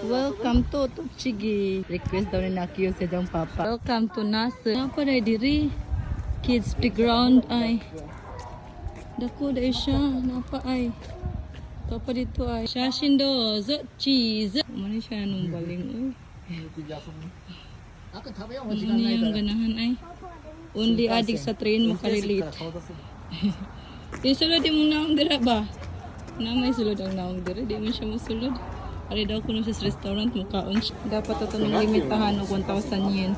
Welcome to Tochigi. Request daw ni Nakio sa iyang papa. Welcome to Nasu. Napa na diri? Kids playground ay. Dako dai siya. Napa ay. Kapa dito ay. Shashin dozo cheese. Mano siya nung baling oy. Ano niyang ganahan ay. Only adik sa train makarelate. Isulod di mo naong dira ba? Na may sulod ang naong dira, di man siya mosulod. Ari daw kuno sa restaurant mukaon siya. Dapat ato nang limitahan og 1,000 yen.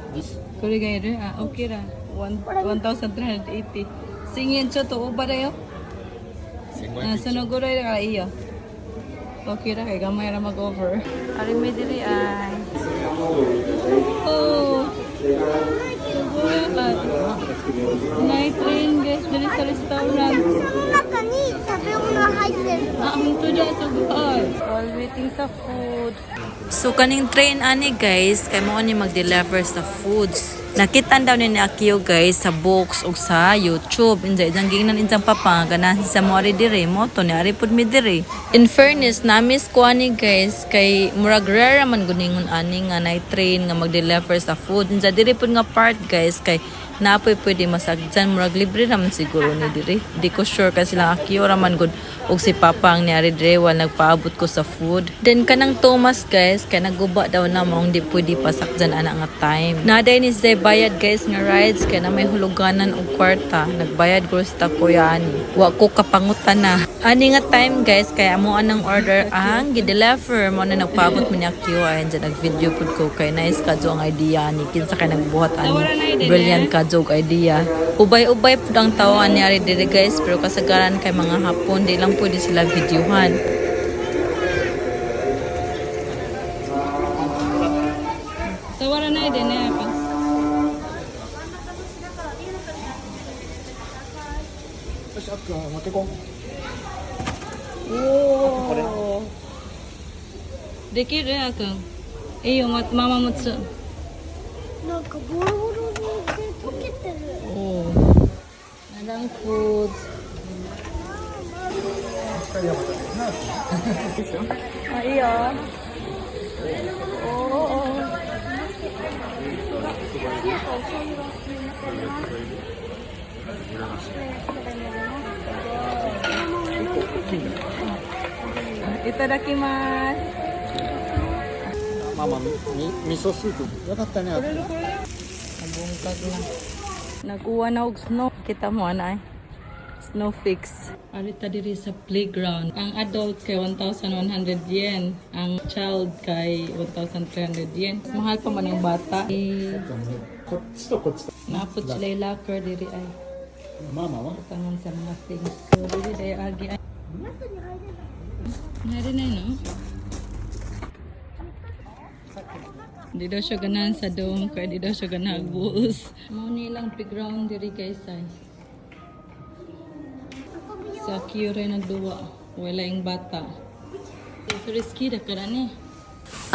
Kuri gay re, ah, okay ra. 1,380. Singin siya to uba dayo. Ah, sunog guray ra iyo. Okay ra kay gamay ra mag-over. Ari mi diri ay. Oh. Sugod. Night train guys diri sa restaurant. 中に食べ物入ってる。 Ah, ang tuda sugod. While waiting sa food. So kaning train ani guys, kay mo ni mag-deliver sa foods. Nakita daw ni Akio guys sa books ug sa YouTube. Inja ijang gingnan injang papa ganahan sa mo ari dire mo to ni ari pud mi dire. In fairness, na-miss ko ani guys kay murag rare man guningon ani nga night train nga mag-deliver sa food. Inja dire pud nga part guys kay naapoy pwede masagjan murag libre raman siguro ni dire. Di ko sure kasi lang Akio raman gud ug si papa ang niari dire while nagpaabot ko sa food. Then kanang Thomas guys kay naguba daw na maong di pwede pasakjan ana nga time. Naday ni siya bayad guys nga rides kay na may huluganan og kwarta. Nagbayad ko sa kuya ani. Wa ko kapangutan na. Ani nga time guys kay amo anang order ang gi-deliver mo na nagpaabot man ni Akio ay dyan nag-video pud ko kay nice kadyo ang idea ani kinsa kay nagbuhat ani. Brilliant kadyo og idea. Ubay-ubay pud ang tawo ani ari diri guys pero kasagaran kay mga hapon di lang pwede sila videohan. Tawaran na din eh pa. よし、あっくん、持ってこおーできるあくん。いいよ、ま、ママ持つ。なんかボロボロで溶けてる。おお。ナランフーズ。あ、いいよ。おお。いただきます。ママ、み、味噌スープ。よかったね、あっくん。 Nabungkag na. Nagkuha na og snow. Kita mo ana ay. Snow fix. Arita diri sa playground. Ang adult kay 1,100 yen. Ang child kay 1,300 yen. Mahal pa man ang bata. Eh, こっちとこっちと。 Naapot sila yung locker diri ay. ママは Tangan sa mga things. So diri day agi ay. Nari na no? Di daw siya ganahan sa dome, kaya di daw siya ganahan buos. Mao ni ilang playground diri guys ay. Sa Kyure nagduwa, wala yung bata. So risky da ka ni.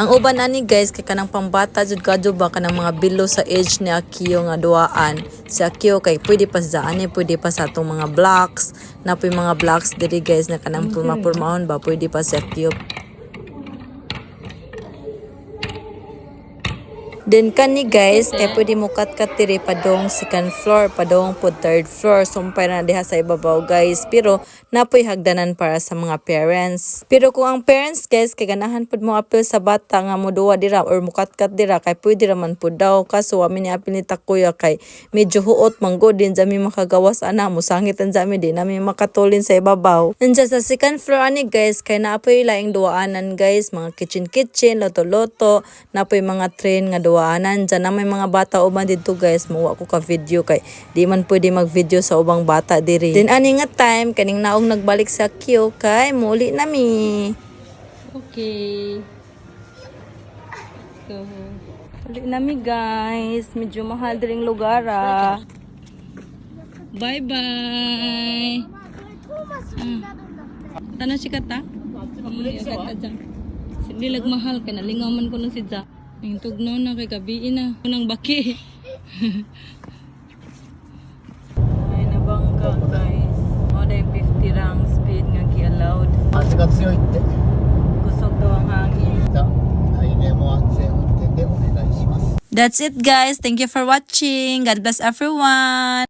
Ang uban ani guys kay kanang pambata jud kadyo ba kanang mga bilo sa age ni Akio nga duaan. Si Akio kay pwede pa sa ani, pwede pa sa atong mga blocks. Napoy mga blocks diri guys na kanang purma-purmahon ba pwede pa si Akio. Then kani guys, kay pwede mo kat-kat diri padong second floor, padong po third floor, sumpay na diha sa ibabaw guys. Pero napoy hagdanan para sa mga parents. Pero kung ang parents guys kay ganahan pud mo apil sa bata nga mo duwa dira or mukat-kat dira kay pwede ra man pud daw, kaso wa mi ni apil ni Takuya kay medyo huot man gud din jami makagawas ana, musangit ang jami, di nami makatulin sa ibabaw. Nandiyan sa second floor ani guys kay naapoy laing duwaanan guys, mga kitchen kitchen, loto-loto, napoy mga train nga duwaanan. Diyan na may mga bata uban dito guys, muwa ko ka video kay di man pwede mag-video sa ubang bata diri. Then ani nga time kaning naong nagbalik sa queue kay muli nami. Okay. Let's go. Uli nami guys. Medyo mahal diring lugar ah. Bye-bye. これトーマスになるんだって。 Tanong si Kata? Hindi lag mahal kay nalingaw man ko nung si Ja. Ang tugnaw na kay gabi na. Unang baki. Ay nabangka guys. Mo day 50 rang speed nga gi-allowed. 風が強いって。 Kusog daw ang hangin. だ。はい。That's it, guys. Thank you for watching. God bless everyone.